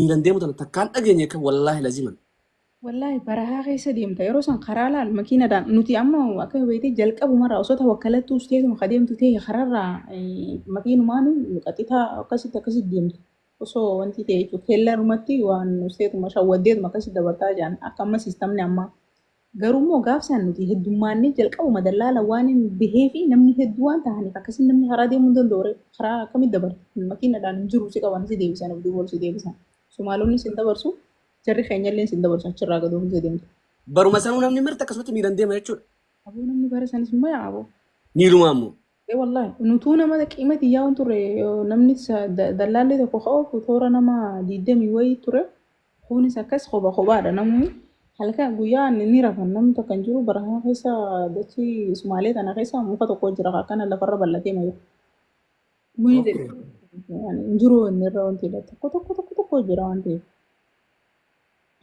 Miilan deemu tana takkaan dhageenye kan wallaahi laziman. Wallaahi barahaa keessa deemta yeroo san karaa laal makiinadhaan nuti amma akka beekte jalqabumarraa osoo tawakkalattuu usteetuma ka deemtu ta'e kararraa makiinumaan qaxitaa akkasitti akkasitti deemtu osoo wanti ta'e jechuudha keellarumatti waan usteetuma shawwaddeetuma akkasitti dabartaa jiran akka amma siistamni ammaa. Garuu immoo gaafsan nuti heddummaannee jalqabuma dallaala waan hin bahee fi namni hedduu waan ta'aniif akkasiin namni karaa deemuu hin danda'u karaa akkamitti dabarta makiinadhaan hin jiru si qaban si deebisan of duuba ol si deebisan Sumaalonni sin dabarsu jarri keenyallee sin dabarsu achirraa gad oomishee deemtu. Baruma sanuu namni marti akkasumatti miilan deema jechuudha. Aboo namni bara sanis immoo yaa aboo. Miilumaa immoo. Ee wallaahi nutuu nama qiimati yaa'uun turre namni dallaalli tokko ka'uuf toora nama 20 wayii ture. Kunis akkas kopha kophaadha namni halkan guyyaa ni rafan namni tokko hin jiru barahaa keessa dachii Sumaalee tana keessa muka tokko jira akkana lafarra bal'atee mayu. Mukni hin jiru inni irra wanti tokko tokko tokko tokko jira waan ta'eef.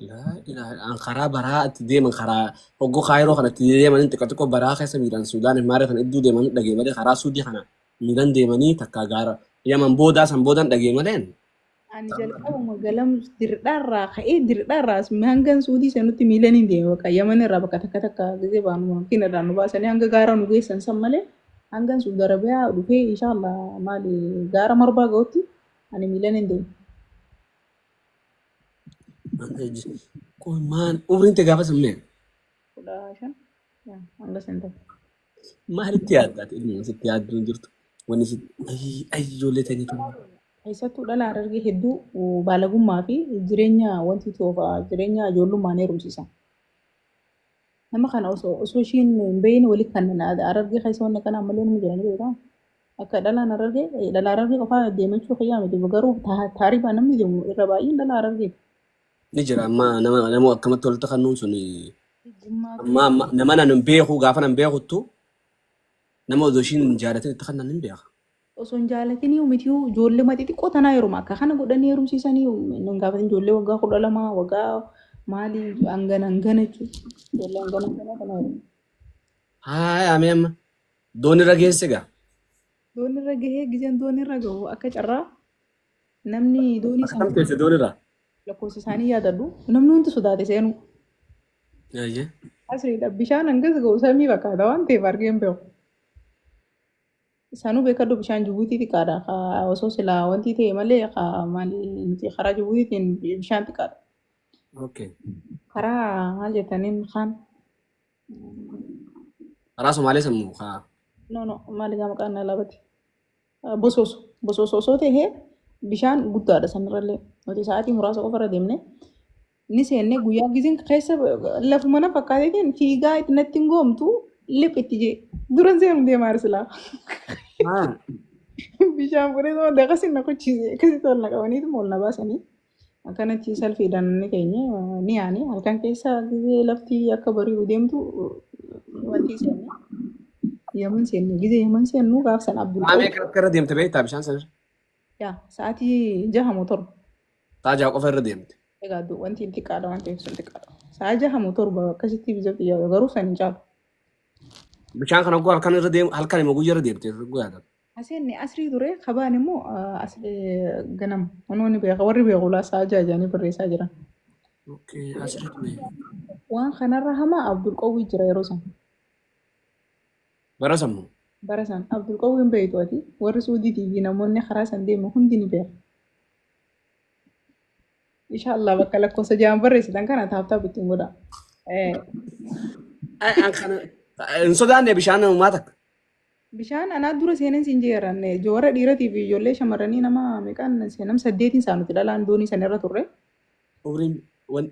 Laa ilaaha an karaa baraa itti deeman karaa hoggoo kaayiroo kana itti deeman xiqqoo xiqqoo baraa keessa miilaan Suudaan maaree kana iddoo deeman dhagee malee karaa Suudii kana miilaan deemanii takka gaara Yaman boodaa san boodaan dhagee malee. Ani jalqabuma galam dirdhaarraa ka'ee dirdhaarraa hangan Suudii sanutti miilan hin deeme bakka Yaman irraa bakka takka takka gisee baanu makiinadhaan nu baasanii hanga gaara nu geessan san malee hangan Suudi Arabiyaa dhufee inshaallah maali gaara marbaa ga'utti ani miilan hin deeme. Kun maal umriin tee gaafa san meeqa? 15 hanga san ta'e. Maalitti yaadda ati ilmi sitti yaadduu hin jirtu. Wanni si ayii ayii ijoollee teenya tun. Keessattuu dhala Harargee hedduu baalagummaa fi jireenya wanti toofa jireenya ijoollummaan heerumsiisan. Nama kana osoo osoo ishiin hin beekne walitti kan Harargee keessa wanni akkanaa ammallee nama jiranii beekaa. Akka dhalaan Harargee dhala Harargee qofaa deemachuu kiyyaa miti garuu taaribaa namni deemu irra baay'een dhala Harargeeti. Ni jira amma nama nama akkamatti walitti kannuun sun amma amma nama nan hin beeku gaafa nan beekuttu nama odoo ishiin hin jaalatin itti kannan hin beeka. Osoo hin jaalatinii mitiyuu ijoollee xixiqqoo tanaa yeruma akka kana godhanii heerumsiisanii hin gaafatin ijoollee waggaa 12 waggaa maalii hangana hangana jechuudha. Ijoollee hangana hangana kana heeruma. Haaya amee amma doon irra geesse gaa. Doon irra gahee gizeen doon irra gahu akka carraa namni doonii Akkam teesse doon irraa? Lakkoofsa isaanii yaadadhu namni hundi sodaate seenuu. Ayyee. Asriidha bishaan hangas gahu samii fakkaata waan ta'eef argee hin beeku. Sanuu beekadhu bishaan Jibuutii xiqqaadha. Osoo silaa wanti ta'e malee maali nuti karaa Jibuutiitiin bishaan xiqqaadha. Okay. Karaa maal jettaniin kaan. Karaa Somaalee sammuu kaa. No no maali gaa maqaan na laabate. Bosooso bosooso osoo ta'e bishaan guddaadha sanirrallee. Nuti sa'aatii muraasa qofa irra deemne. Ni seenne guyyaa gizin keessa lafuma na fakkaateetiin fiigaa itti natti hin goomtu lip itti jee duran seenu deemaa arsilaa. Bishaan fudhatee wanta akkasii na kuchise akkasitti ol na qabaniitu ol na baasanii akkanatti salfiidhaan ni teenye ni yaane halkan keessa gizee lafti akka bari'u deemtu wanti seenne Yaman seenne gizee Yaman seennu gaaf san Abdul Qaamee akka irra deemte beektaa bishaan sanirra? Yaa sa'aatii 6 moo 7. Sa'a 6 qofa irra deemte. Egaa wanti xiqqaadha waan ta'eef sun xiqqaadha. Sa'a 6 moo 7 akkasitti bizabti yaadu garuu san hin caalu. Bishaan kana oguu halkan irra deemu halkan immoo guyyaa irra deemte oguu yaadatu. Aseenni asrii ture kabaan immoo ganama. Onoonni beeka warri beeku laa sa'a 6 jedhanii barreessaa jiran. Okay, asrii ture. Waan kanarra hamaa Abdul Qawwii jira yeroo san. Bara san moo? Bara san Abdul Qawwii hin beektu ati warri Suudiitii fi namoonni karaa san deemu hundi ni beeka. Inshallah bakka lakkoofsa ja'an barreessitan kana taap taap ittiin godha. An kana hin sodaanne bishaan uumaa takka. Bishaan anaa dura seenan siin jeeran warra dhiiratii fi ijoollee shamarranii nama meeqaan seenam saddeetiin isaa nuti dhalaan doonii sana irra turre. Umriin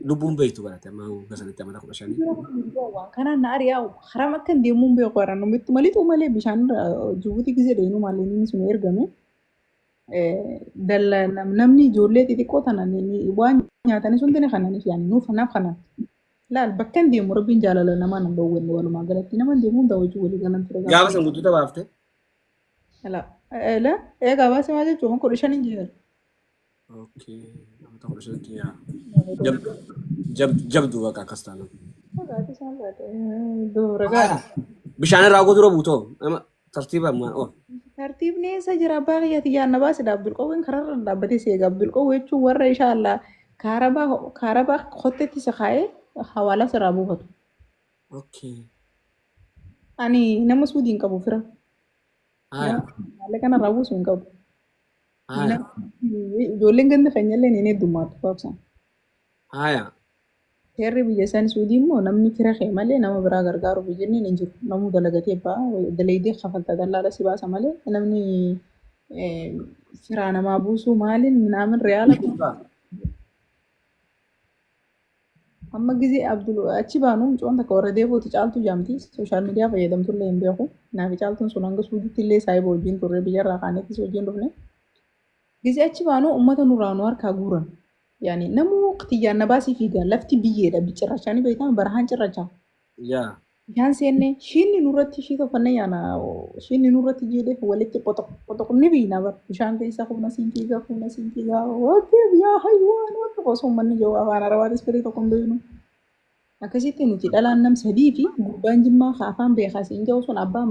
lubbuun beektu barate amma waggaa sanitti amata 15. Waan kanaan na ari'aa haram akka hin deemuun beeku haran numitti malitu malee bishaan Jibuutii gisee dheenuu maalleenii sun ergame. Dalla namni ijoollee xixiqqoo tana waan nyaatanii sun tini kananiif yaani nuuf naaf kanan. Laal bakka hin deemu rabbiin jaalala namaa nan dhoowwanne walumaa galatti nama hin deemu hunda wajjin walii galan ture Gaafa san gudduta baafte. La la eegaa baasee maal jechuun 15 hin jedhan. Okay. Amata 15tti yaa. Jabdu bakka akkas taana. Bishaan irraa godura buutoo. Nama tartiiba ammaa. Oh. Tartiibni eessa jira abbaa kiyyaati yaanna baasidha Abdulqawween karaarra dhaabbatee si eega. Abdulqawwee jechuun warra inshaAllah kaarabaa kaarabaa kottetti si kaa'ee hawaalaa sirraa buufatu. Okay. Ani nama suudii hin qabu fira. Haya. Nama maallaqa narraa buusu hin qabu. Haya. Ijoolleen ganda keenyallee ni heddummaatu gaafsan. Haya. Seerri biyya isaan suudii immoo namni fira kee malee nama biraa gargaaruuf jenneen hin jiru. Namuu dalagatee ba'a dalaydee kafalta dallaala si baasa malee namni firaa namaa buusuu maaliin naamin reyaala amma gizee Abdul achi baanu mucoon takka warra deebi'uuti caaltuu jaamti sooshaal miidiyaa fayyadamtullee hin beeku. Naafi caaltuun sun hanga suudiitti illee saayiba wajjin turre biyyarraa kaanettis wajjin dhufne. Gizee achi baanu uummata nurraa nu harkaa guuran. Yaani namuu xiyyaan na baasii fiigan lafti biyyeedha cirrachaanii beekama barahaan cirrachaa. Yaa. Bishaan seenne shiinni nurratti ishii tokkonne yaana shiinni nurratti jiidhe walitti qotoq qotoq ni biina bar bishaan keessa humna siin fiiga humna siin fiiga wakkee yaa haywaan wakka osoo uummanni jiru afaan arabaatis firii tokko hin beeknu. Akkasitti nuti dhalaan nam sadii fi gurbaan jimmaa ka afaan beekaa siin jedhu sun abbaa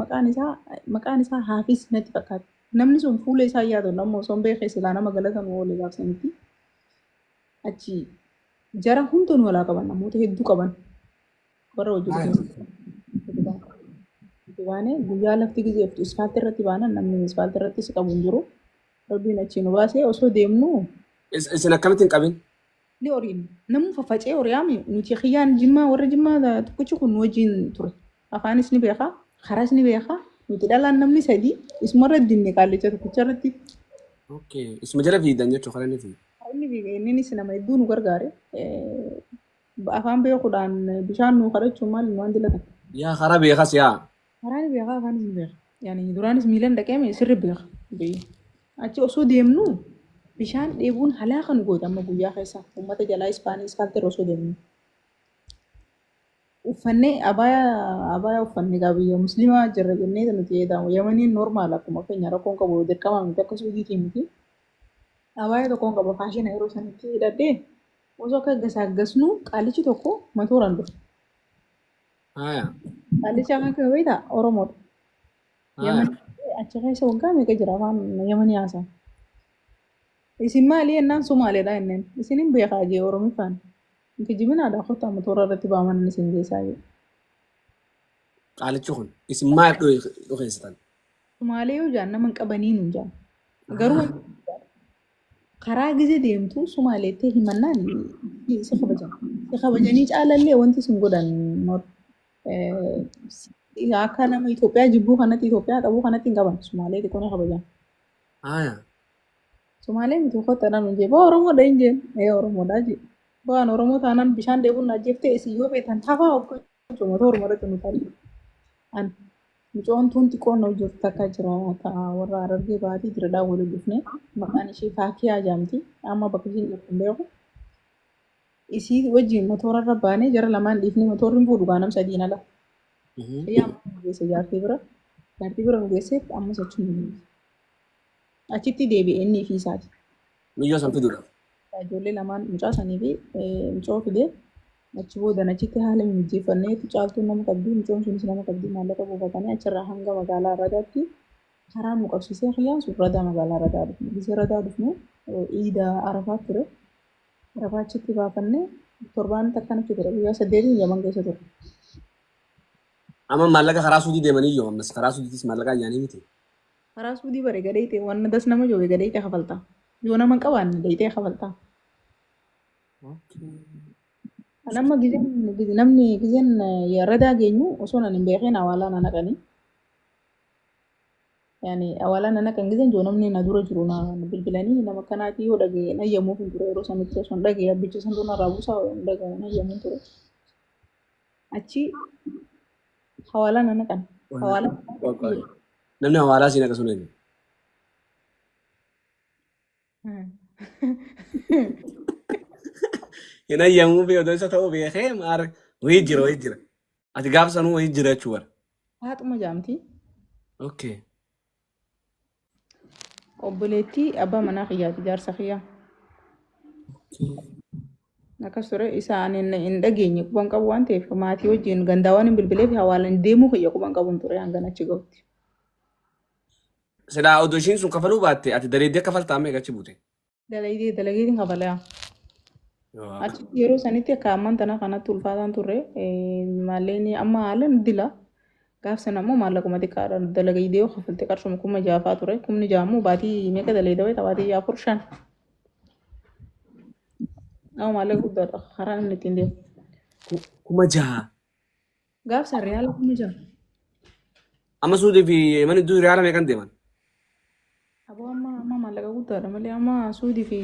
maqaan isaa Haafis natti fakkaata. Namni sun fuula isaa yaadu nama osoo hin beekee silaa nama galata nu oole gaafsanitti. Achi jara hunda nu walaa qaban namoota hedduu qaban warra hojii Haya. Itti baanee guyyaa lafti gizeeftu isfaaltii irratti baanan namni isfaaltii irratti si qabu hin jiru. Rabbiin achii nu baasee osoo deemnu Isin akkamitti hin qabin? Ni oriin namni faffacee oriyaami nuti kiyyaan jimmaa warra jimmaa tokkichi kun nu wajjin ture. Afaanis ni beekaa, karaas ni beekaa. Nuti dhalaan namni sadii isumarra dinne qaallicha tokkicha irratti. Okay. Isuma jala fiidan jechuudha karaa inni fiigu. Inni fiige innis nama hedduu nu gargaare. Afaan beekuudhaan bishaan nu kadhachuun maal nu waan dilatan. Yaa karaa beekas yaa. Karaa ni beekaa afaanis ni beeka. Yaani duraanis miilan dhaqee sirri beeka. Achi osoo deemnu bishaan dheebuun halaaka nu goote amma guyyaa keessa uummata jalaa ispaanii ispaaltii osoo deemnu. Uffannee abaayaa uffannee gaa biyya musliimaa jirra jennee nuti eedamu. Yamaniin normaal akkuma keenya rakkoon qabu dirqama miti akka suudiitii miti. Abaayaa tokkoon qaba faashina yeroo sanitti hidhadhee osoo akka gasaaggasnu qaalichi tokko matooraan dhufe. Haya. Qaalichi afaan kame beektaa Oromoodha. Haya. Yamanii achi keessa waggaa meeqa jira afaan Yamanii haasa'a. Isin maali jennaan Somaaleedha jenneen. Isin hin beekaa jee Oromiffaan. Kijibinaadha kottaa motora irratti baaman isin geessaa jedhe. Qaalichi kun isin maal dhokeessitan? Sumaalee yoo jaan nama hin qabanii nuun jaan. Garuu karaa gize deemtu Sumaaleettee himannaan si kabajan. Si kabajanii caalallee wanti isin godhan akka nama Itoophiyaa jibbuu kanatti Itoophiyaa qabuu kanatti hin qaban. Sumaalee xiqqoo ni kabajan. Haya. Sumaalee miti kottaa nuun jee baa Oromoodha hin jeen. Ee Oromoodha jee. Baan Oromoo taanaan bishaan dheebuun na ajjeeftee isin yoo feetan hafaa of gochuu motora irratti nu taa'e. An mucoon tun xiqqoon na hojjetu takka jira ta'a warra Harargee baatii jiradhaa waliin dhufne maqaan ishee Faakiyaa jaamti amma bakka isheen jirtu hin beeku. Isii wajjin motora irra baanee jara lamaan dhiifnee motorri hin fuudhu gaanam sadiin ala. Xiyyaa amma nu geesse jaartii bira. Jaartii bira nu geesseef ammas achuma nu geesse. Achitti deebi'e inni fi isaati. Miyyoo san fiduudhaaf. Ijoollee lamaan mucaa sanii fi mucoo fidee achi boodan achitti haala mijeeffannee caaltuun nama qabdi mucoon sunis nama qabdi maallaqa buufatanii achirraa hanga magaalaa Radaatti karaa nu qabsiisee kiyyaan sun Radaa magaalaa Radaa dhufne. Gisee Radaa dhufne iida Arafaa ture. Arafaa achitti baafannee torbaan takkan achi ture guyyaa 8 Yaman keessa ture. Amma maallaqa karaa suudii deemanii yoo ammas karaa suudiitis maallaqa ayyaanii miti. Karaa suudii bare gadeete waan das nama joobe gadeete kafaltaa. Yoo nama hin qabaanne deetee kafaltaa. Kan amma gizeen namni gizeen radaa geenyu osoo nan hin beekin awaalaa na naqanii. Yaani awaalaa na naqan gizeen jiru namni na dura jiru na bilbilanii nama kanaatii yoo dhagaye na yemmuuf hin ture yeroo sanitti osoo hin dhagaye abbicha santuu narraa buusaa hin dhagaye na yemmuun ture. Achi awaalaa na naqan. Awaalaa Namni awaalaa siin akkasuma eenyu? Hin ayyamuu fi odoo isa ta'uu beekee maar wayii jira wayii jira. Ati gaafa sanuu wayii jira jechuu bara. Haaxuma jaamti. Okay. Obboleettii abbaa manaa kiyyaati jaarsa kiyyaa. Akkas ture isaan hin dhageenye quban qabu waan ta'eef maatii wajjin gandaawwan hin bilbilee fi hawaalaan deemuu kiyya quban qabu hin ture hangan achi gahutti. Silaa odoo ishiin sun kafaluu baatte ati daleeddee kafaltaa meeqa achi buute? Dalaydee dalageetiin kafalaa. Achitti yeroo sanitti akka ammaan tana kanatti ulfaataan turre maallaqni amma haala dila. Gaaf sana immoo maallaquma xiqqaadha dalagaydee yoo kafalte qarshuma 6,000 fa'aa ture. 6,000 immoo baatii meeqa dalayda wayita baatii 4 5. Nama maallaqa guddaadha karaa namni ittiin deemu. 6,000. Gaaf san riyaala 6,000. Amma Suudii fi Yemen iddoo riyaala meeqan deeman? Aboo amma amma maallaqa guddaadha malee amma Suudii fi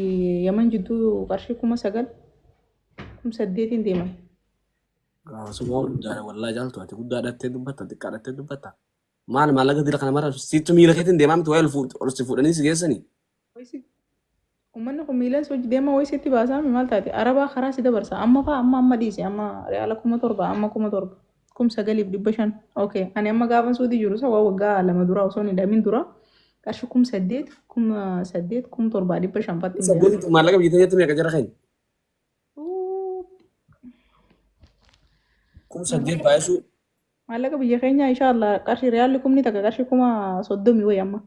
Yemen jidduu qarshii 9,000 8,000 deeman. Gaafasuma guddaadha wallaahi jaaltu ati guddaa dhattee dubbatta xiqqaa dhattee dubbatta. Maal maallaqa dila kana mara siittu miila keetiin deemaa miti waa'ee ol si fuudhanii si geessanii. Uummanni kun miilaan si hojii deema wayii sitti baasaa maal taate arabaa karaa si dabarsa amma faa amma amma dhiise amma riyaala 7,000 amma 7,000 9,500. Okay, ani amma gaafan Suudii jiru isa waggaa 2 dura osoo hin hidhamin dura qarshii 8,000 8,000 7,500 fatti hin deema. 8 maallaqa biyya teenyatti meeqa jara keenya? 8,000 baay'isuu. Maallaqa biyya keenyaa inshallah qarshii riyaalli 1,000 qarshii 30,000 wayi amma.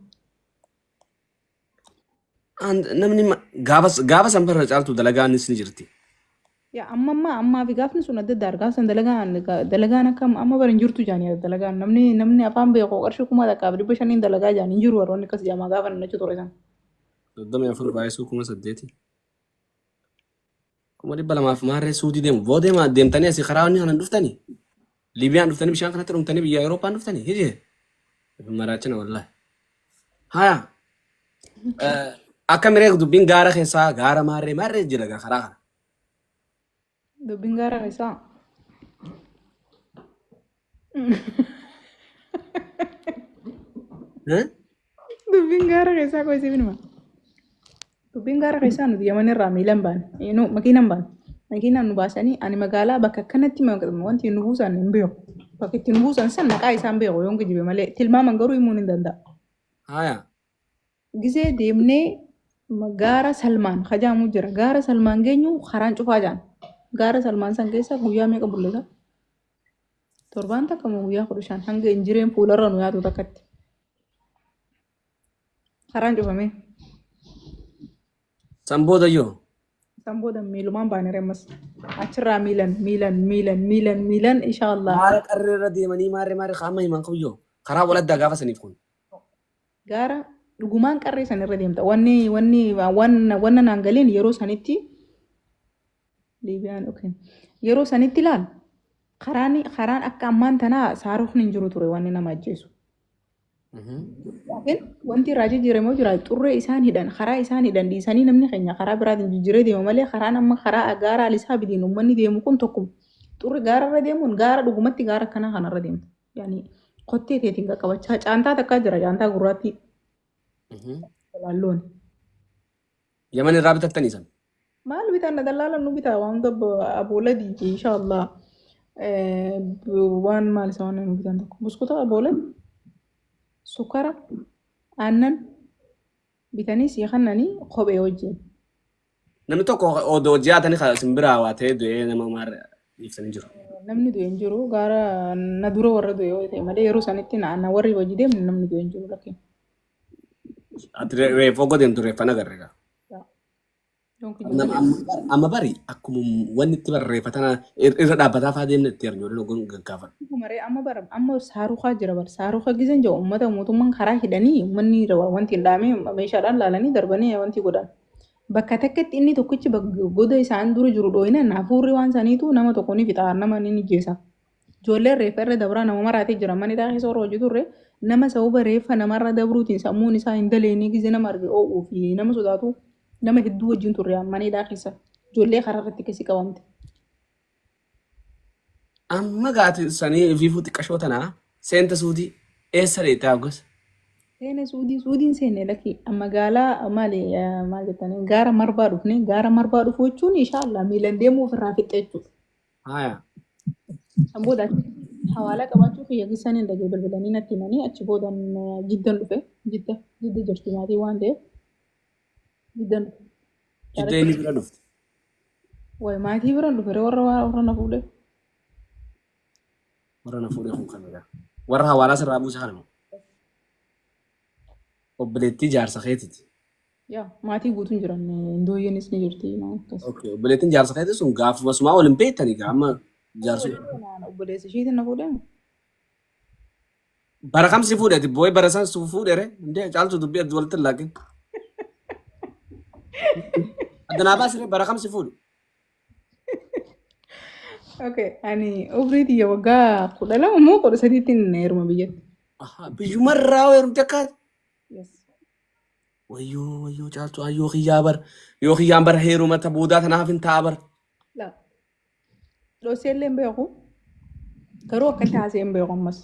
Namni gaafa san farra caaltu dalagaanis ni jirti. Yaa amma amma ammaa fi gaafni sun adda adda argaa san dalagaan akka amma bara hin jirtu jaanii dalagaan namni namni afaan beeku qarshii 1,500 dalagaa jaanii hin jiru warroonni akkas jaamaa gaafa nan achi ture san. 34 baay'isuu 8,000. 200,000 maarree Suudii deemu. Boo deema deemtanii asii karaa inni kanan dhuftanii. Liibiyaan dhuftanii bishaan kanatti dhumtanii biyya Awurooppaan dhuftanii. Hijee. Maraachina wallaahi. Haya. Akka miree dubbiin gaara keessaa gaara maarree maarree jira karaa kana. Dubbiin gaara keessaa. Dubbiin gaara keessaa koo isin hima. Dubbiin gaara keessaa nuti Yaman irraa miilan baane. Makiinaan baane. Makiinaan nu baasanii ani magaalaa bakka akkanatti wanti nu buusan hin beeku. Bakka itti nu buusan san maqaa isaan beeku yoon kijibe malee tilmaaman garuu himuun hin danda'a. Haya. Gisee deemnee gaara Salmaan hajaamu jira. Gaara Salmaan geenyu karaan cufaa jaan. Gaara Salmaan san keessa guyyaa meeqa bulleta? Torbaan takka moo guyyaa 15 hanga injireen fuularra nu yaatu takkatti. Karaan cufamee. San booda yoo? San booda miilumaan baanee ammas. Achirraa miilan miilan miilan miilan miilan inshallah. Gaara qarreerra deemanii maarree maarree qaama himan qabu yoo? Karaa waladdaa gaafa saniif kun. Gaara dhugumaan qarree sanirra deemta. Wanni wanni wanna naan galeen yeroo sanitti Liibiyaan okay. Yeroo sanitti ilaal karaan akka ammaan tanaa saarofni hin jiru ture wanni nama ajjeesu. Laakiin wanti irraa jijjiirame jira xurree isaan hidhan karaa isaan hidhan dhiisanii namni keenya karaa biraatiin jijjiiree deema malee karaan amma karaa gaara alisaa bidiin uummanni deemu kun tokkuma. Xurri gaara irra deemuun gaara dhugumatti gaara akkanaa kanarra deemta. Yaani kottee teetiin qaqqabachaa caantaa takkaa jira caantaa gurraattii. Laalloon. Yaman irraa bitattanii san? Maal bitan dallaalan nu bitaa waan abooladii inshallah. Waan maal isa waan nu bitan tokko buskuta aboolad sukkara aannan bitanii sii kennanii kophee wajjin. Namni tokko odoo ji'aatanii simbiraa waa ta'ee du'ee nama maarree dhiibsanii jiru. Namni du'e hin jiru gaara na dura warra du'e yoo ta'e malee yeroo sanitti na warri hojii deemne namni du'e hin jiru lakkee. Ati reeffa oggoo deemtu reeffa nagarre gaa. Amma bari akkuma wanni itti barreeffatana irra dhaabbataa fa'aa deemne itti arjoolleen oggoon gaggaafadhu. Maree amma bara amma saaruqaa jira bara saaruqa gizan jiru uummata mootummaan karaa hidhanii uummanni wanti hin dhaame meeshaadhaan laalanii darbanii wanti godhan. Bakka takkatti inni tokkichi goda isaan dura jiru dhooyina hafuurri waan saniitu nama tokko ni fixa nama ni ajjeesa. Ijoolleen reeffa irra dabraa nama maraatee jira manni keessa warra hojii turre nama sababa reeffa namarra dabruutiin sammuun isaa hin daleenii gize nama arge oo'uu fi nama sodaatu nama hedduu wajjin turre mana hidhaa keessa ijoollee karaa irratti keessi qabamte. Amma gaati sanii fiifuu xiqqashoo tanaa seenta Suudii eessa dheettee haggas? Seene Suudii Suudiin seenne lakki magaalaa maali maal jettanii gaara marbaa dhufne gaara marbaa dhufu jechuun inshallah miilan deemuu ofirraa fixxe jechuudha. Haya. San booda hawaalaa qabaachuu kiyya gisanii dhagee bilbilanii natti himanii achi booda jiddan dhufe jidda jidda jirti maatii waan ta'eef jiddan dhufe. Jidda inni bira dhufte. Wayi maatii bira dhufe warra warra na fuudhe. Warra na fuudhe kun kan egaa. Warra hawaalaa sirraa buuse kana moo? Obboleettii jaarsa keetiiti. Yaa maatii guutuun jiran hindooyyeenis ni jirti maal akkas. Okay, obboleettiin jaarsa keetii sun gaafuma sumaa waliin beektanii gaa amma jaarsu. Obboleessa isheetiin na fuudhee. Bara kam si fuudhe ati boo'ee bara san si fuudhe re? Indee caaltu dubbii adda walitti hin laaqin. Adda naa baasire bara kam si fuudhe? Okay, ani umrii tiyya waggaa 12 moo 13tti heeruma biyyatti. Ahaa, biyyumarraa heerumte akkaati. Yes. Wayyoo wayyoo caaltu ayyoo kiyyaa bara yoo kiyyaan bara heeruma ta boodaa tanaaf hin ta'a bara. La. Dhoosee illee hin beeku. Garuu akkatti haasa'ee hin beeku ammas.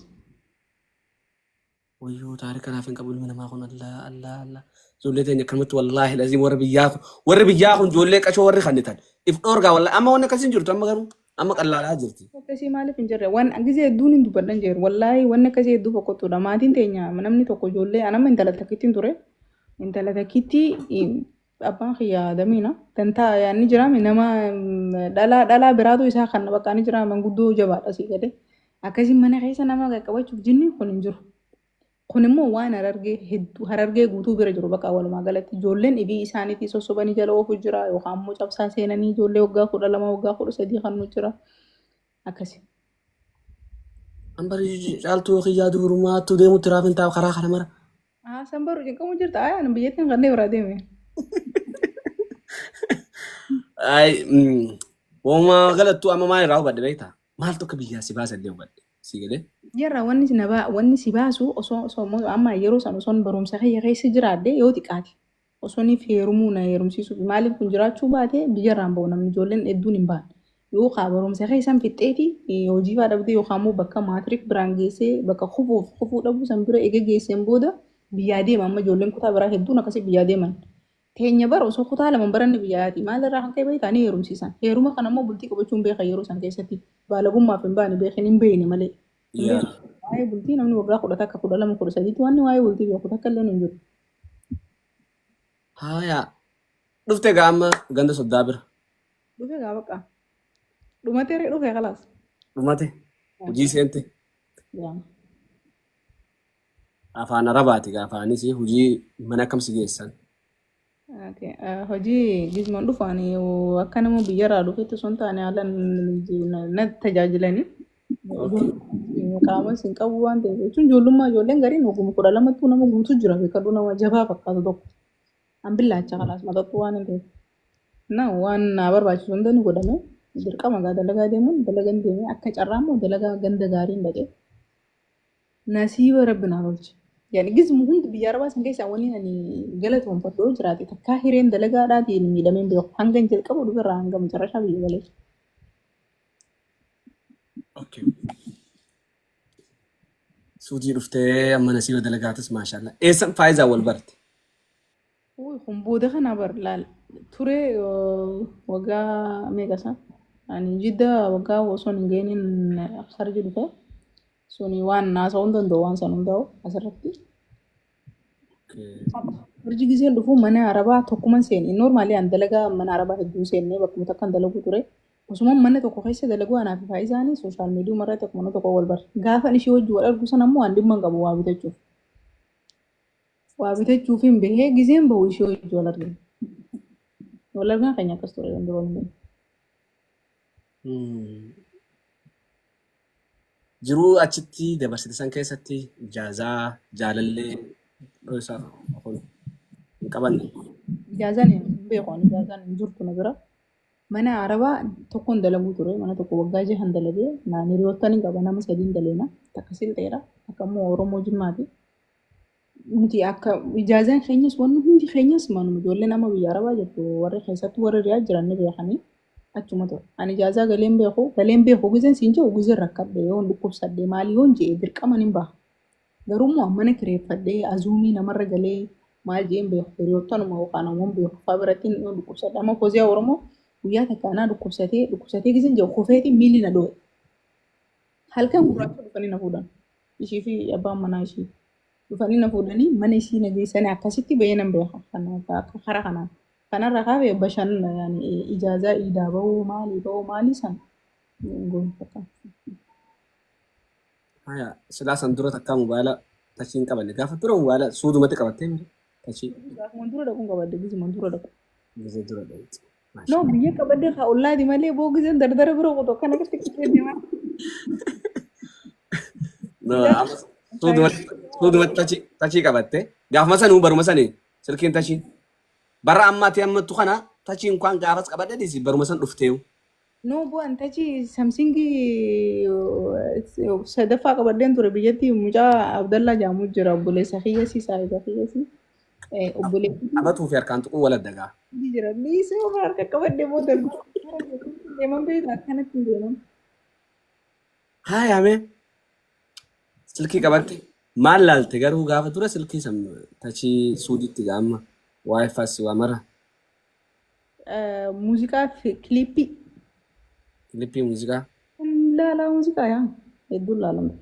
Wayyoo taarika kanaaf hin qabu ilmi namaa kun Allah Allah Allah. Ijoollee teenya akkanumatti wallaahi laziim warri biyyaa kun ijoollee qashoo warri kannitan if dhoorgaa wallaahi amma wanni akkasii hin jirtu amma garuu amma qallaalaa jirti. Akkasii maaliif hin jirre? Waan gisee hedduun hin dubbadhan jeeru. Wallaahi wanni akkasii hedduu fokkottuudha. Maatiin teenya namni tokko ijoollee anamma intala takkittiin ture. Intala takkitti abbaan kiyya damiina. Dantaa yaanni jiraame nama dhalaa dhalaa biraatu isaa kan bakka ni jira manguddoo jabaadha sii gade. Akkasii mana keessa nama qaqqabachuuf jinni kun hin jiru. Kun immoo waan harargee hedduu harargee guutuu bira jiru bakka walumaa galatti ijoolleen dhibii isaaniitii sossobanii jala oofu jira yookaan immoo cabsaa seenanii ijoollee waggaa 12 waggaa 13 kan nu jira akkasi. An bari caaltuu yoo kiyyaa dubrummaattuu deemutti raaf hin taa'u karaa kana mara. Haa san baru cinqamu jirta ayaa ani biyyattiin kanneen biraa deeme. Ay, walumaa galattuu amma maal irraa hubadhe beektaa? Maaltu akka biyyaa si baasa illee hubadhe. Si galee? Jarra wanni si na wanni si baasu osoo osoo amma yeroo san osoo barumsa kiyya keessa jiraadhe yoo xiqqaate osoo ni heerumuu na heerumsiisuuf maaliif kun jiraachuu baate biyyarraan bahu namni ijoolleen hedduun hin bahan. Yoo kaa barumsa keessan fixxeeti hojii fa'aa dhabdee yookaan immoo bakka maatirik biraan geessee bakka kufuuf kufuu dhabuu san bira eega geesseen booda biyyaa deema amma ijoolleen kutaa biraa hedduun akkasii biyyaa deeman. Teenya bara osoo kutaa lama baranne biyyaati maalirraa kan ka'e beektaa ni heerumsiisan. Heeruma kana immoo bultii qabachuun beekan yeroo san keessatti baalagummaaf hin baane beekan hin beekne malee. Hin Yaa. beeku. Waa'ee bultii namni waggaa 11 12 13tti wanni waa'ee bultii beeku takka illee hin jiru. Haaya. Dhufte gaa amma ganda soddaa bira. Dhufe gaa bakka. Dhumatee dhufe kalaas. Dhumate. Hojii seente. Yaa. Afaan Arabaati gaa afaanis hojii mana akkam si geessan? Okay. Hojii gizmoon dhufu ani akka nama biyyarraa dhufetti osoo hin taane haala na tajaajilanii. Okay. Qaama sin qabu waan ta'eef jechuun ijoollummaa ijoolleen gariin oguma 12ttuu nama guutuu jira beekadhu nama jabaa fakkaatu tokko. An billaacha kalaas maxaxxuu waan hin ta'eef. Na waan na barbaachisu hunda ni godhame. Dirqama gaa dalagaa deemuun dalagan deemee akka carraa immoo dalagaa ganda gaariin dhaqee nasiiba rabbi naa tolche. Yani gizmu hundi biyya arabaa san keessaa wanni ani galatoonfadhu yoo jiraate takkaa hireen dalagaadhaatiin miidhameen beeku hanga hin jalqabu dhuferraa hanga macarrashaa biyya galee. Okay. Suutii dhuftee amma nasiiba dalagaatis maashaallah. Eessan faayizaa wal barte? Uy, kun booda kana bar laal ture waggaa meeqa isaa? Ani jidda waggaa osoo hin geenin sarji dhufe suni waan haasa'uu hin danda'u waan san hundaa'u asirratti. Okay. Sarji giseen dhufu mana arabaa tokkuman seene. Normally an dalagaa mana arabaa hedduu seenne bakkuma takka dalaguu ture. Osuma mana tokko keessa dalaguu anaa fi faayizaanii social media irratti akkuma mana tokko wal bare. Gaafa ishee wajji wal argu sana ammoo an dhimma hin qabu waa bitachuuf. Waa bitachuuf hin bahee giseen bahu ishee wajji wal argina. Wal argaan keenya akkas ture kan duraan hin Jiruu achitti dabarsite san keessatti ijaazaa jaalallee isa kun hin qabanne. Ijaazaan hin beeku ani ijaazaan hin jirtu na bira. Mana arabaa tokkoon dalaguu ture. Mana tokko waggaa jahan dalagee naan hiriyoottan hin qaba nama sadiin daleena. Takka silxeedha. Takka immoo Oromoo Jimmaati. Nuti akka ijaazaan keenyas wanni hundi keenyas manuma ijoolleen amma biyya arabaa jirtu warri keessattuu warri riyaa jiran ni beekanii achuma ture. Ani ijaazaa galeen beeku galeen beeku gizeen siin jedhu gizeen rakkadhe yoon dhukkubsadhe maali yoon jedhe dirqama nin baha. Garuu immoo mana kireeffadhee azuumii namarra galee maal jeen beeku hiriyoottanuma yookaan ammoo beeku fa'aa biratti yoon dhukkubsadhe amma Fooziyaa Oromoo guyyaa takka anaa dhukkubsatee dhukkubsatee gizeen jedhu kufeeti miilli na dho'e. Halkan gurraacha dhufanii na fuudhan. Ishii fi abbaan manaa ishii dhufanii na fuudhanii mana ishii na geessanii akkasitti bahee nan beeka. Akka karaa kanaan. Kanarraa kaafee bashannana yaani ijaazaa iidaa bahuu maalii bahuu maalii san hin goonu fakkaata. Haya, silaa san dura takkaa mobaayila Tachiin qabanne gaafa dura waala suudumatti qabattee miti. Tachii Gaafuma dura dhaquun qabadde gisuma dura dhaqu. gisee dura dhaqxe. No, biyya qabadde haa ollaati malee boo giseen dardara bira qotu akkana akkatti qabdee deemaa. No, amma suudumatti suudumatti tachii tachii qabatte. Gaafuma sanuu baruma sanii silkiin tachiin. Bara ammaati ammattu kana tachiin kwaan gaafas qabadhe dhiisi baruma san dhufteewu. No, bu'aan tachii Samsungii sadaffaa qabadheen ture biyyatti mucaa Abdallaa jedhamu jira obboleessa kiyyasii saahiba kiyyasii obboleessi Qabatuu fi harkaan tuquu wal addagaa. jira. Dhiisee ofirraa harka qabadhee booda deeman beektaa akkanatti hin deeman. Haa yaamee silkii qabatte maal laalte garuu gaafa dura silkii san tachii suuditti gaama waayifas waa mara Muuziqaa fi kiliippii. kilippii muuziqaa. Laalaa muuziqaa yaa hedduun laalama.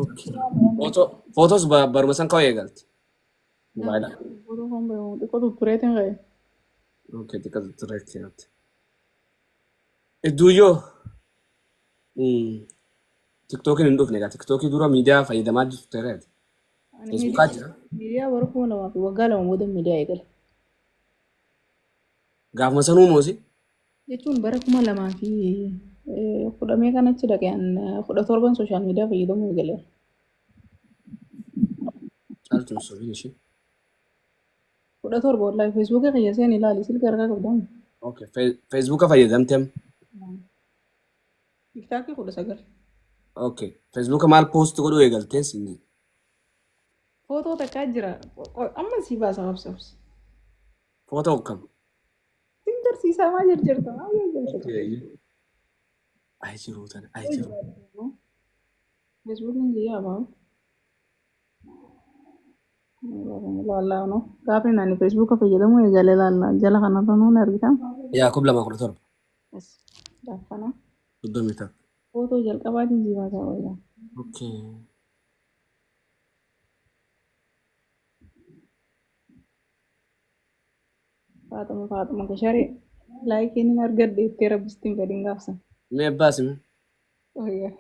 Okay. Footoo footoos baruma san ka'uu eegalte. Mobaayila. Footoo kan beekamu xiqqoo tuttureetiin ka'e. Okay, xiqqoo tuttureetti eegalte. Idduuyyoo tiktookiin hin dhufne egaa tiktookii dura miidiyaa fayyadamaa jirtu ta'eeti. Ani Feesbuukaa jira. miidiyaa bara 2000 fi waggaa 2 booda miidiyaa eegale. Gaafuma sanuu moosi. Jechuun bara 2010 meeqan achi dhaqe an 17 sooshaal miidiyaa fayyadamuu eegale. Caaltuun sobiin ishee. 17 wallaahi feesbuuka kiyya seen ilaali silka harkaa qabdamu. Okay, feesbuuka fayyadamte amma. Tiktaakii 19. Okay, feesbuuka maal poost godhuu eegaltee siin Footoo takkaa jira. Amma sii baasa qabsaabsi. Footoo akkam? Sin garsiisaa maa jarjarta maa jarjarta. Ay jiruu tana, ay jiruu. Feesbuukiin kiyya abaa. Laallaa no. Gaafni ani feesbuuka fayyadamuu eegale laallaa jala kanarra nuun argitaa. Yaa 2017. As gaaffana. 31. Footoo jalqabaatiin sii baasaa wayyaa. Okay. Faaxuma faaxuma kasharee laayikiin hin argadhe itti rabbistiin fedhin gaafsan. Mee abbaas hime. Wayyaa.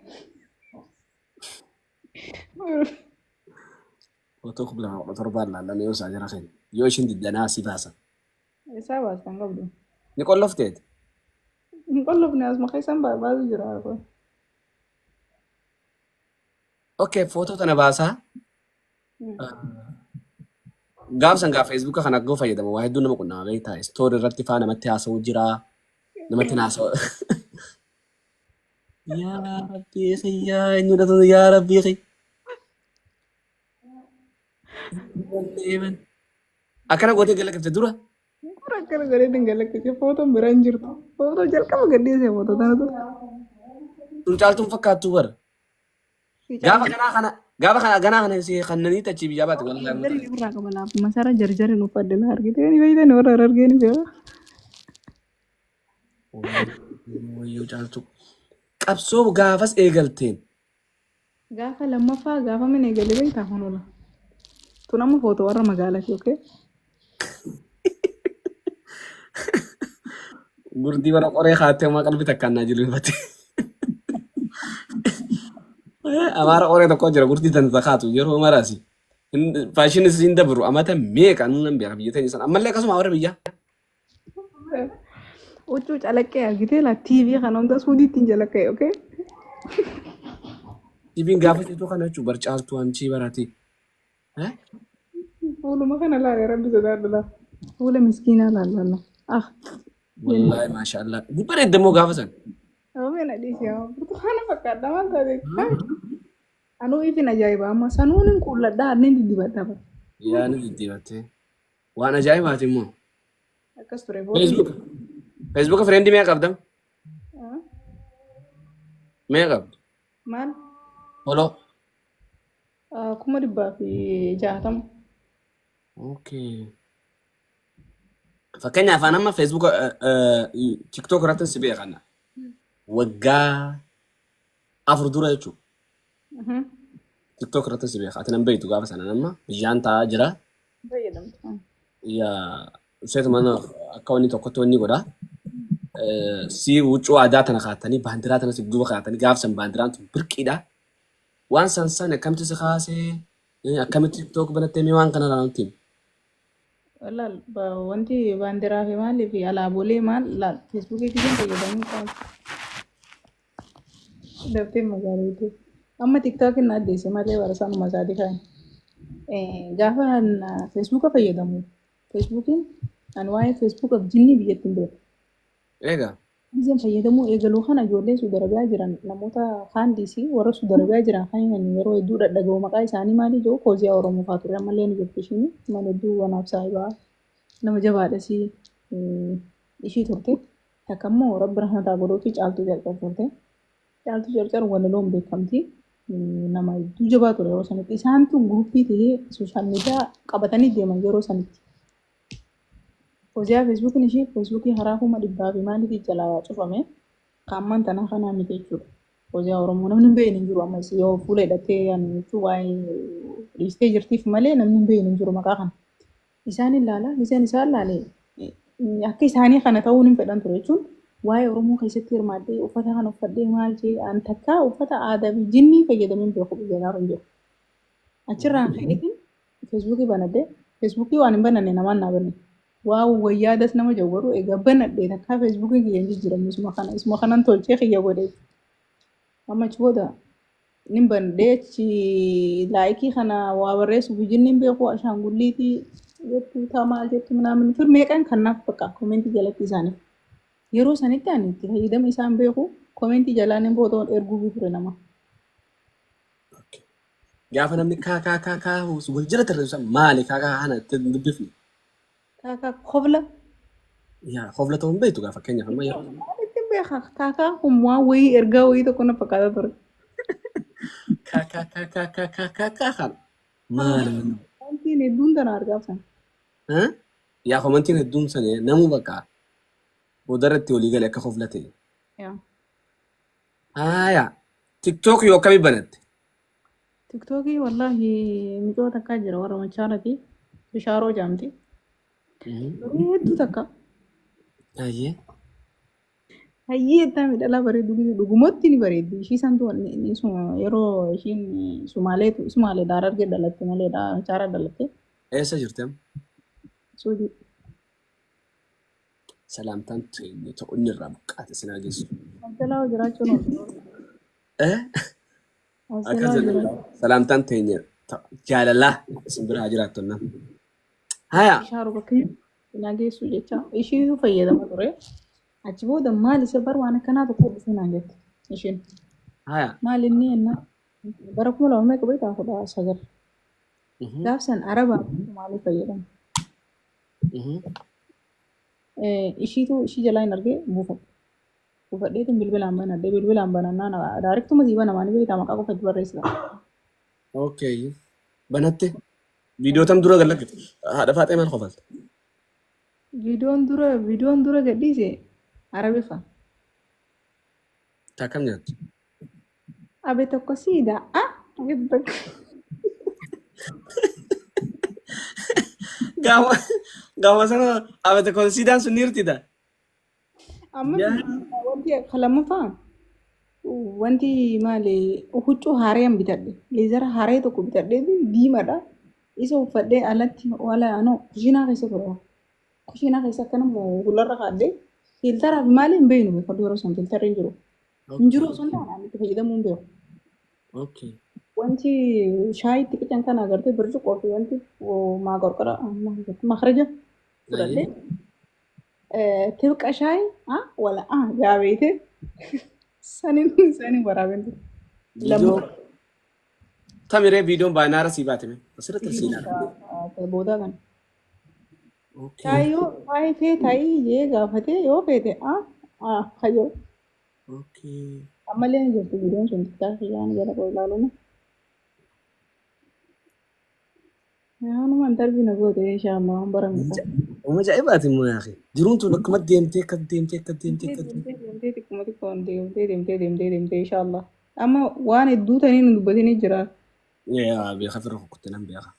Footoo 2017 laallamee yoo isaa jara keenya. Yoo ishiin diddanaa si baasa. Isaa baastan qabdu. Ni qollofteeti. Hin qollofne asuma keessan baasu jira. Okay, footoo tana baasaa. Gaafsan gaa feesbuuka kana akka fayyadamu waa hedduu nama qunnama beektaa. Istoori irratti faa namatti haasa'uu jira. Namatti haasa'u. Yaa Rabbii kiyyaa eenyudha tun yaa Rabbii kiyya. Akkana gootee galakkifte dura. Suuraa akkana godhee dhangalaqqise footoon biraan hin jirtu. Footoo jalqaba gadhiise footoo tana ture. Tun caaltuun fakkaattuu bara. Gaafa kanaa kana gaafa kana ganaa kana si kannanii achi biyyaa baate wallahi amma Jarjarri irraa qaba laaf masara jarjarri uffadhe na argite ni beektan warra argee ni beeka. Wayyoo caaltuu. Qabsoo gaafas eegalteen. Gaafa lammaffaa gaafa mana eegale beektaa kun ola. Tun amma footoo warra magaalaati okee. Gurdii bara qoree kaattee homaa qalbii takkaan naa jilbifate. Amaara qoree tokko jira gurdii tan takaatu yeroo maraasi. Faashinis hin dabru amata meeqa nuun nan beeka biyya teenya sana ammallee akkasuma warra biyyaa. Huccuu calaqqee argitee laa TV kana hunda suudiitti hin calaqqee okee. TV'n gaafa cituu kana jechuun barcaaltuu hanchii barate. Fuuluma kana laale rabbi sodaadhu laa. Fuula miskiinaa laalla. Ah. Wallaahi maashaallah. Ni bareedda immoo gaafa sana. Oomeen adiis yaa burtukaana fakkaadha maal taate. Anuu ifin ajaa'iba amma sanuun hin quulladhaa anneen diddibadha bara. Yaa ni diddibattee. Waan ajaa'ibaati immoo. Akkas ture footoo. Feesbuuka. Feesbuuka fireendi meeqa qabda? Meeqa qabdu? Maal? Foloo. 160,000. Okay. Fakkeenyaaf an amma Feesbuuka TikTok irratti si beekan. Waggaa 4 dura jechuudha. TikTok irratti si beeka. Ati nan beektu gaafa sana amma biyyaan taa'aa jira. Fayyadamtu. Yaa seetuma akka wanni tokkotti wanni godha. Si huccuu aadaa tana kaatanii baandiraa tana si duuba kaatanii gaafa san baandiraan tun birqiidha. Waan san san akkamitti si kaasee akkamitti TikTok banattee mee waan kana nutti himi. Laal wanti baandiraa fi maalii fi alaabolee maal laal feesbuukii kiyyaan fayyadamuu qabu. Daftee magaalaa amma tiktookiin na addeesse malee bara sanuma isaatii kan. Gaafa feesbuuka fayyadamu feesbuukiin ani waa'ee feesbuukaaf jinnii biyyatti hin beeku. Egaa. Giseen fayyadamuu eegaluu kana ijoollee Suudi Arabiyaa jiran namoota kaandiisii warra Suudi Arabiyaa jiran kan inni yeroo hedduu dhadhaga'u maqaa isaanii maali jiru Fooziyaa Oromoo fa'aa ture ammallee ni jirti ishiin nama hedduu wanaaf saayibaa nama jabaadhasii ishii turte takka immoo rabbi rahmataa godhuufi Caaltuu Carcar turte. Caaltuu Carcar walaloon beekamti nama hedduu jabaa ture yeroo sanitti isaantu guruppii ta'ee sooshaal miidiyaa qabatanii deeman yeroo sanitti. Fooziyaa feesbuukiin ishii feesbuukii karaa 100,000 fi maaliif jalaa cufame kaamman tanaa kanaa miti jechuudha. Fooziyaa Oromoo namni hin beekne hin jiru amma isii yoo fuula hidhattee jechuun waa'ee dhiistee jirtiif malee namni hin beekne hin jiru maqaa kana. Isaan ilaala isaan isaan ilaale akka isaanii kana ta'uun hin fedhan ture jechuun waa'ee Oromoo keessatti hirmaadhee uffata kana uffadhee maal jee an takkaa uffata aadaa fi jinnii fayyadamee hin beeku biyya gaafa hin jiru. Achirraan ka'eetiin feesbuukii banadhee feesbuukii waan hin bananne namaan naa banne. Waa wayyaadas nama jawwaru egaa banadhee takkaa feesbuukiin kiyya hin jijjiiramne isuma kana isuma kanan tolchee kiyya godhe. Amma achi booda nin banadhee achi laayikii kana waa barreessuuf jinni hin beeku ashaangulliitii jettu tamaa jettu minaamin fir meeqan kanaaf bakka komentii jalatti isaaniif. Yeroo sanitti ani itti fayyadama isaan beeku komentii jalaa nin footoo erguufii ture nama. Gaafa namni kaa kaa kaa kaa wal jala tarreessu maali kaa kaa kana itti dubbifne. Kaakaa kofla. Yaa kofla ta'uu hin beektu gaafa fakkeenyaaf amma yeroo. Maalitti beeka kaakaa kun waan wayii ergaa wayii tokko na fakkaata ture. Kaa kaa kaa kaa kaa kaa kaa kaa kana maali? Wantiin hedduun tana argaaf sana. Yaa komentiin hedduun sana namuu bakka boodarratti walii gale akka kofla ta'e. Haaya TikTok yoo akkamii banatte? Tiktookii wallaahi micoo takkaa jira warra machaarati bishaaroo jaamti. Bareedduu takka. Ayyee. Hayyee itti midhalaa bareedduu gisee dhugumatti ni bareeddi. Ishii santu yeroo ishiin Sumaalee Sumaalee Harargee dhalatte malee Machaara dhalatte. Eessa jirti amma? Suudii. Salaamtaan ta'u inni irraa buqqaate sinaa geessu. Asjalaa jiraachuun oolu. Akkas jedhu salaamtaan teenya jaalalaa isin bira haa jiraattu nam. Haya. Bishaaruu bakka sinaa geessu jecha ishiitu fayyadama ture. Achi booda maal isa bar waan akkanaa tokko dhufe naan jette ishiin. Haya. Maal inni enna bara 2000 meeqa beektaa 19. Gaafsan Arabaa Sumaalee fayyadamu. Ishiitu ishii jalaa hin argee buufadhe. Buufadheetiin bilbilaan banadhe bilbilaan banannaan daariktuma sii banamaa ni beektaa maqaa qofa itti barreessita. Okay. Banatte. Viidiyoo tam dura gad lakkifte? Haadha faaxee maal kofalte? Viidiyoon dura gadhiise Arabiffaa. Ta akkam nyaattu? Abe tokko siida. Ah! Abe tokko. Gaafa gaafa sana abe tokko siidaan sun ni hirtita. Amma wanti lammaffaa wanti maali huccuu haaraan bitadhe. Leezara haaree tokko bitadhee diimaadha. Isa uffadhee alatti wala anoo kushiinaa keessa ture. Kushiinaa keessa akkanuma fuularra kaa'adhee filtaraa fi maali hin beeknu beeku yeroo san filtarri hin jiru. Hin jiru osoo hin taane ani itti fayyadamuu hin beeku. Wanti shaayii itti qican kana agartee bircuqqoo fi wanti maaqorqora makhraja fudhadhee tibqa shaayii wala jaabeete saniin saniin waraabeen ture. Viidiyoo tamiree viidiyoon baay'inaara sii baate mee? Asirratti sii ilaala. Booda kana. Shaayii yoo shaayii fee taa'ii jee gaafatee yoo feete kayyoo. Ammallee ni jirti viidiyoon sun tiktaakii yaan jala koo ilaaluun. Yaanuma darbii na goote inshallah waan bara meeqa. Uma ajaa'ibaati immoo yaaqi. Jiruun tun akkuma deemtee akka deemtee akka deemtee akka Deemtee deemtee xiqquma xiqqoon deemtee deemtee deemtee deemtee inshallah. Amma waan hedduu taniin nu dubbatanii jira. Yaa beeka firra kukkutte nan beeka.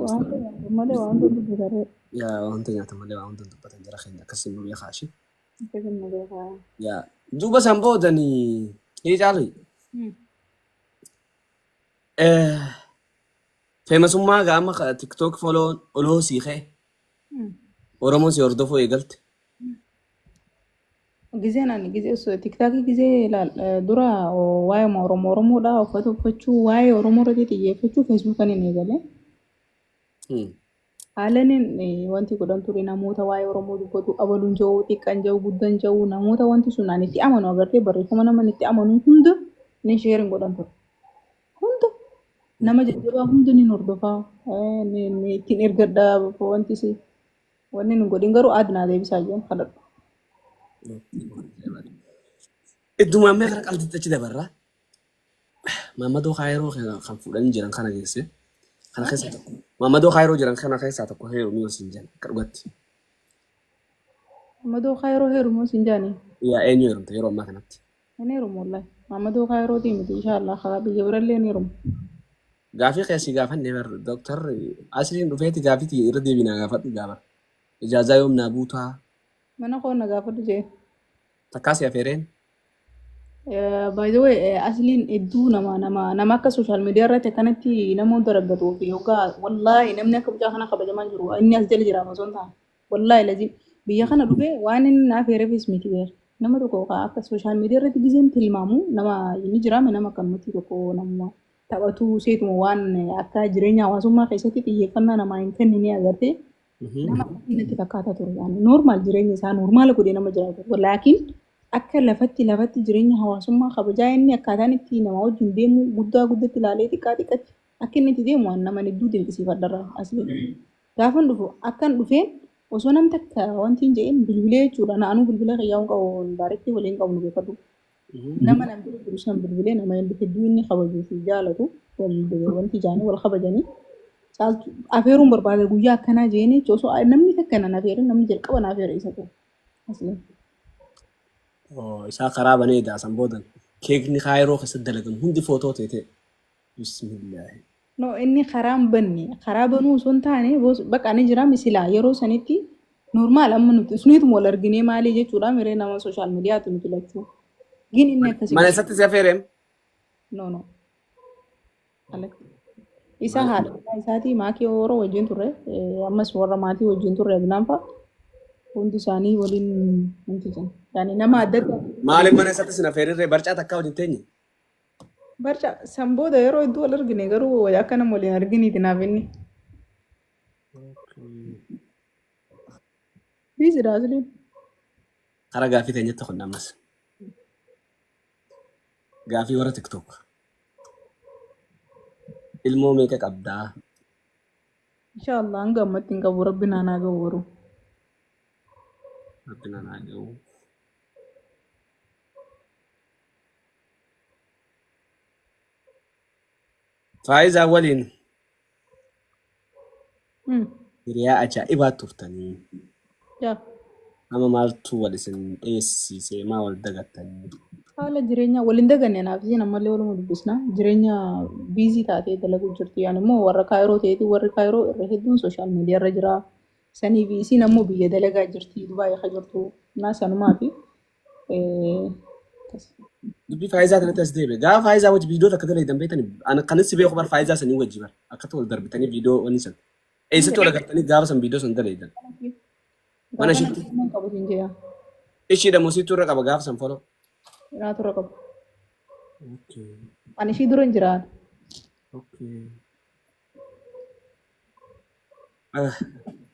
Waan nyaatan malee waan dubbataree. Yaa wanta nyaatan malee waan hunda dubbatan jara keenya akkasii nu beekaa ishee. Akkasii nu beekaa. Yaa duuba san boodanii hii caalu. Famousummaa gaama TikTok follow oloo sii ka'e. Oromoon si hordofuu eegalte. Gizeen ani gizee TikTokii gizee ilaal dura waa'ee Oromoo Oromoodha uffata uffachuu waa'ee Oromoo irratti xiyyeeffachuu Facebookan hin eegale. Haalaan wanti godhan ture namoota waa'ee Oromoo dubbatu abaluun jiru xiqqaan jiru guddaan jiru namoota wanti sun ani itti amanu agartee barreeffama nama itti amanu hunda ni sharing godhan ture. Hunda nama jajjabaa hunda ni hordofaa ittiin ergadha wanti si wanni nu godhin garuu aadnaa deebisaa jiran kadhadhu. Iddumaan mee gara qalbiitti achi dabarra. Maammadoo Kaayiroo kan fuudhanii jiran kana geesse. Kana keessaa tokko. Maammadoo Kaayiroo jiran kana keessaa tokko heerumii osoo hin jenne akka dhugatti. Maammadoo Kaayiroo heerumuu osoo hin jaani. Yaa eenyu heerumte yeroo ammaa kanatti? Hin heerumu wallahi. Maammadoo Kaayirootii miti inshaallah karaa biyya birallee hin heerumu. Gaafii keessi gaafanne bar dooktar Asliin dhufeeti gaafii irra deebinaa gaafadhu gaafa. Ijaazaa yoom naa buutaa? Mana koo na gaafadhu jee. Takkaa si afeereen? By the way, asliin hedduu nama nama nama akka social media irratti akkanatti nama hunda argatuu fi yookaan wallaahi namni akka mucaa kana kabajamaa jiru inni as jala jira osoo hin taane wallaahi lazim biyya kana dhufee waan inni naaf heerefis miti beera. Nama tokko akka social media irratti gizeen tilmaamu nama inni jiraame nama akkanumatti tokko nama taphatu seetuma waan akka jireenya hawaasummaa keessatti xiyyeeffannaa namaa hin kennine agartee nama akkasii natti fakkaata ture. Normal jireenya isaa normaala godhee nama jiraatu. Laakiin akka lafatti lafatti jireenya hawaasummaa kabajaa inni akkaataan itti nama wajjin deemu guddaa guddatti ilaalee xiqqaa xiqqatti akka inni itti deemu waan nama hedduu dinqisiifadharraa asli. Gaafan dhufu akkan dhufeen osoo nam takka wanti hin jedhin bilbilee jechuudha. Naanuu bilbila kiyyaa'uun qabu daaretti waliin qabnu beekadhu. Nama nam bira jiru san bilbilee nama hedduu inni kabajuu fi jaalatu wanti ijaanii wal kabajanii caaltu afeeruun barbaada guyyaa akkanaa jeeni osoo namni takka nan afeerin namni jalqaba na afeera isa ture. Asli. Isaa karaa banee daasan boodan keekni Kaayiroo keessatti dalagamu hundi footoo teete. Bismillaahi. No inni karaa hin banne karaa banuu osoo hin taane bakka ani jira misilaa yeroo sanitti normaal amma nuti suniituma wal arginee maalii jechuudha miree nama social mediaatu nuti lachuu. Gin inni akkasii. Mana eessatti si afeereem? No no. Alatti. Isa haadha manaa isaatii maakii warra wajjin turre ammas warra maatii wajjin turre Adnaan fa'a hundi isaanii waliin wanti jiran. Yaani nama adda addaa. Maaliif mana eessatti si afeerirree barcaa takkaa wajjin teenye? Barcaa san booda yeroo hedduu wal argine garuu akka nama waliin arginiiti naaf inni. Biizidha asliin. Karaa gaafii teenyetti kun ammas. Gaafii warra TikTok. Ilmoo meeqa qabdaa? Inshaallah hanga ammatti hin qabu rabbi naanaa gahu garuu. Rabbi naanaa gahu. Faayizaa waliin hiriyaa ajaa'ibaa turtanii. Amma maaltu wal isin dheessisee maa wal dagattanii? Haala jireenyaa waliin daganne naaf isiin ammallee waluma dubbisna. Jireenya biizii taatee dalaguu jirti. Yaani immoo warra Kaayiroo ta'eeti warri Kaayiroo irra hedduun sooshaal miidiyaa irra jira. Sanii fi isiin ammoo biyya dalagaa jirti. Dubaayii ka jirtu. Naa sanumaa fi Dubbii Faayizaa kanatti as deebi'e. Gaafa Faayizaa wajji viidiyoo takka dalagdan beektanii ana kanis si beeku bar Faayizaa sanii wajji bar akkatti wal darbitanii viidiyoo wanni san. Eessatti wal agartanii gaafa san viidiyoo san dalagdan? Mana Gaafa ishiitti. nama qabu siin jedha. Ishiidha moo siitu irra qaba gaafa san follow? Naatu irra qabu. Ani ishii dura hin jiraan.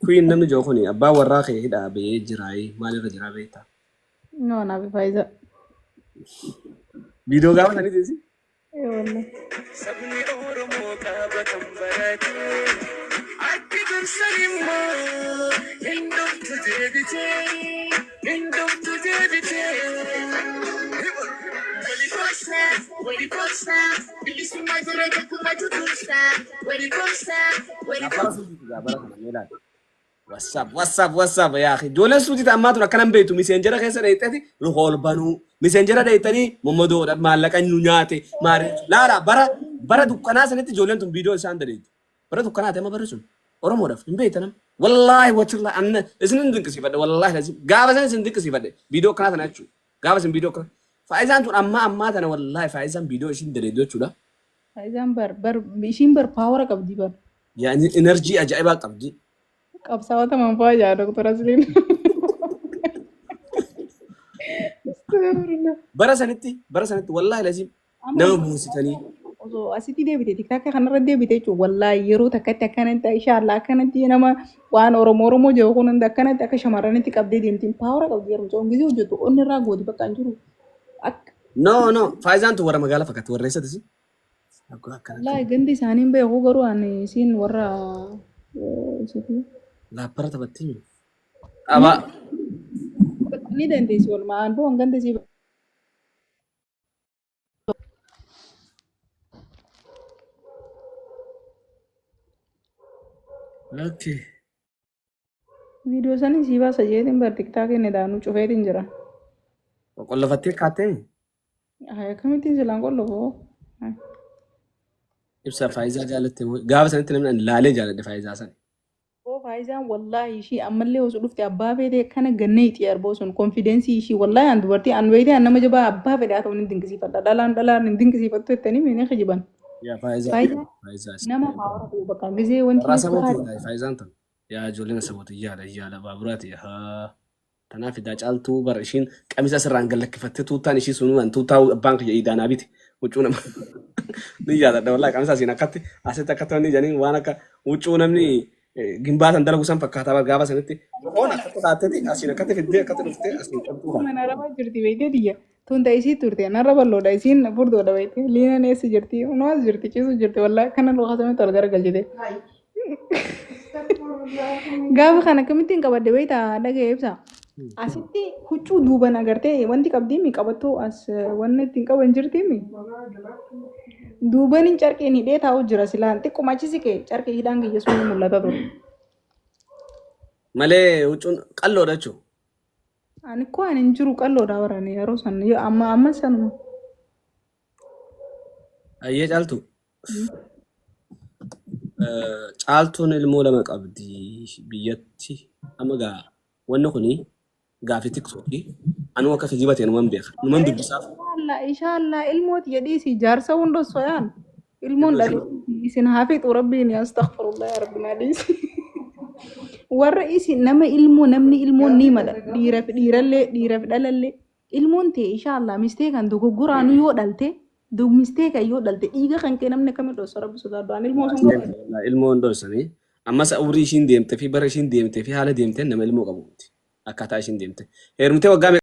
Queen namni jiru kuni abbaan warraa kee hidhaa bahee jiraayee maalirra jiraa beektaa? No naaf Faayiza. Viidiyoo gaafa sanii teessi? Ee wallahi. Sabni Oromoo qaba kan barate akki dursan immoo hin dhuftu deebitee hin dhuftu deebitee. Wali gorsa, wali gorsa, bilisummaa jala tokkummaatu dursa. Wali gorsa, wali Bara suutii gaa bara kana mee ilaali. WhatsApp, WhatsApp, WhatsApp yaa akhi. Ijoolleen suutii ammaa tun akkanan beektu miseenjera keessa dheeyxeeti rool banuu. Miseenjera dheeyxanii mommadoodha maallaqa nu nyaate maari. Laala bara bara dukkanaa sanitti ijoolleen tun viidiyoo isaan dadeetu. Bara dukkanaati amma barri sun Oromoodhaaf hin beektan. Wallaahi wachirla anna isin hin dinqisiifadhe wallaahi lazim gaafa san isin dinqisiifadhe viidiyoo akkanaa tana jechuudha. Gaafa isin viidiyoo akkana. Faayizaan tun ammaa ammaa tana wallaahi faayizaan viidiyoo ishiin dadeetu jechuudha. Faayizaan bar bar ishiin bar power qabdi bar. Yaani energy ajaa'ibaa qabdi. Qabsaa'ota manfaa jaa Dr. Asliin. Astaghfirullah. Bara sanitti wallaahi lazim Amma nama buusitanii. Osoo asitti deebite, TikTok kanarra deebite jechuun, wallaahi yeroo takkatti akkanatti, inshallah, akkanatti nama waan Oromoo Oromoo jedhu kun hunda akkanatti akka shamarranitti qabdee deemtiin. Power qabdi yeroo mucaan gisee hojjetu onni irraa gooti bakka hin jiru. Akka No, no, Faayizaan tun warra magaalaa fakkaatti, warra eessatti si? Akka akkanatti. Wallaahi gandi isaanii hin beeku, garuu ani isiin warra isiiti. Laappara taphattee. Abaa. Ni dandeessi walumaa aan bo'oon ganda isii. Okay. Viidiyoo sanii sii baasa jeetiin bar TikTok inni daanuu cufeetiin jira. Qollafattee kaattee. Akkamittiin silaan qollofoo? Ibsa, Faayizaa jaalatte moo gaafa sanitti namni ani laalee jaaladhe Faayizaa sana. Oo, Faayizaan wallaahi ishii ammallee osoo dhufte abbaa feetee akkana gannee itti arboo sun confidence ishii, wallaahi an dubartii an beeytee an nama jabaa abbaa fedhe haa ta'u ni dinqisiifadha. Dhalaan dhalaan hin dinqisiifattu jettanii miini kijiban. Yaa Faayizaa. Faayizaan Faayizaa. nama power ta'u bakka gisee wanti Warraa sabooti Faayizaan tun. Yaa ijoolleen sabooti, yaala yaala baaburaati haa. Tanaaf idaa caaltuu bara ishiin qamisa asirraan gallakkifattee tuuttaan ishii sunumaan tuuttaa abbaan kiyya idaanaa bite huccuu nama ni yaadadha. Wallaahi qamisa asiin akkatti asitti akkatti wanni jedhanii waan akka huccuu namni gimbaatan dalagu san fakkaataa bar gaafa sanitti foon akkatti taatteeti asiin akkatti fiddee akkatti dhuftee asiin cabduu kana. Mana arabaa jirti beektee tiyya. Tun ta'e isii turte narra bal'oodha, isiin furdoodha beektee. Liinaan eessa jirti? Unuwaas jirti, ciisu jirti, wallaahi kana lukaasamitti ol garagalchite. Gaafa kana akkamittiin qabadde beektaa, dhaga'ee ibsa. Asitti huccuu duuban agartee wanti qabdiimi qabattoo as wanni ittiin qaban jirtiimi. Duubaniin carqeen hidhee taa'u jira, silaan xiqquma achi siqee carqee hidhaan kiyya sun ni mul'ata ture. Malee huccuun qalloodha jechuudha. Ani koo ani hin jiru, qalloodha waraan yeroo san amma amma sanuma. Ayyee caaltu. Caaltuun ilmoo lama qabdi biyyatti. Amma gaa wanni kuni gaafii TikTokii anuu akka kijiba ta'e numan beeka. Numan dubbisaaf. Inshallah, inshallah, ilmooti jedhiisi jaarsa hundosoo yaan. Ilmoon dhalu isin haa fixu rabbiin, astaghfirullah, yaa rabbi naa dhiisi. Warra isin nama ilmoo namni ilmoon ni mala, dhiira fi dhiirallee, dhiira fi dhalallee, ilmoon ta'e inshallah mistee kan dogoggoraanuu yoo dhalte, mistee kan yoo dhalte, dhiiga kan kee namni akkamitti dhoossa? Rabbi sodaadhu, ani ilmoo sun qabu. Ilmoo hin dhoksanii. Ammas umrii ishiin deemtee fi bara ishiin deemtee fi haala deemteen nama ilmoo qabu miti. Akkaataa ishiin deemte. Heerumtee waggaa meeqa?